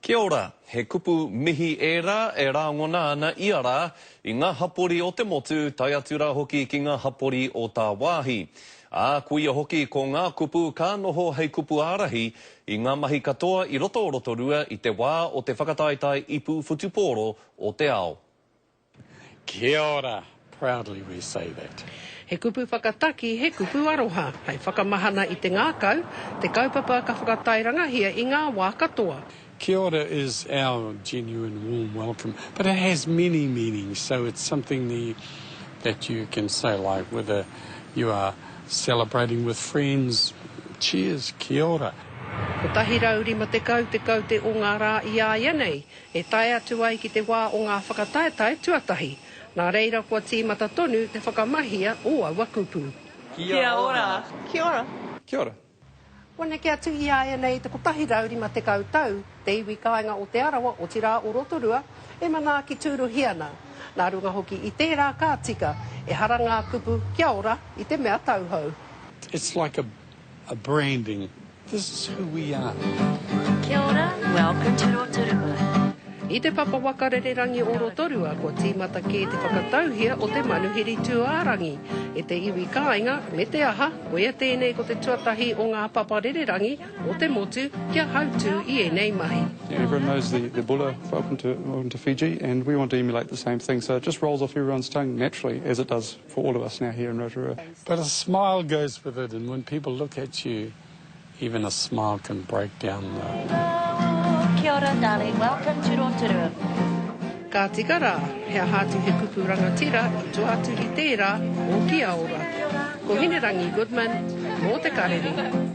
Kia ora, he kupu mihi ērā e rāngona ana ia rā i ngā hapori o te motu tae atu rā hoki ki ngā hapori o tāwāhi. Ā, koia hoki ko ngā kupu ka noho hei kupu ārahi i ngā mahi katoa i roto o Rotorua i te wā o te whakataetae ipu whutupōro o te ao. Kia ora! Proudly we say that. He kupu whakataki, he kupu aroha, hei whakamahana i te ngākau, te kaupapa ka whakatairangahia i ngā wā katoa. Kia ora is our genuine warm welcome, but it has many meanings, so it's something the that you can say like whether you are celebrating with friends, cheers, kia ora. 150 te kaute o ngā rā i āianei, E tae atu ai ki te wā o ngā whakataetae tuatahi, nā reira kua tīmata tonu te whakamahia o aua kupu. Kia ora! Kia ora! Kia ora! Kua neke atu i āianei te 150 tau, te iwi kāinga o Te Arawa, otirā o Rotorua, e manaaki tūruhi ana. Nā runga hoki i tērā ka tika, ehara ngā kupu kia ora i te mea tauhou. It's like a a branding This is who we are. Kia ora, welcome to Rotorua. I te papa waka rererangi o Rotorua kua tīmata kē te whakatauhia o te manuhiri tūārangi e te iwi kāinga me te aha, koia tēnei ko te tuatahi o ngā papa rererangi o te motu kia hautū i ēnei mahi. Everyone knows the, the bula, welcome to, welcome to Fiji, and we want to emulate the same thing. So it just rolls off everyone's tongue naturally, as it does for all of us now here in Rotorua. But a smile goes with it, and when people look at you, even a smile can break down the... Kia ora, darling. Welcome to Rotorua. Ka tika rā, he aha atu he kupu rangatira i tua atu i tērā o Kia ora. Ko Hinerangi Goodman, mō Te Karere.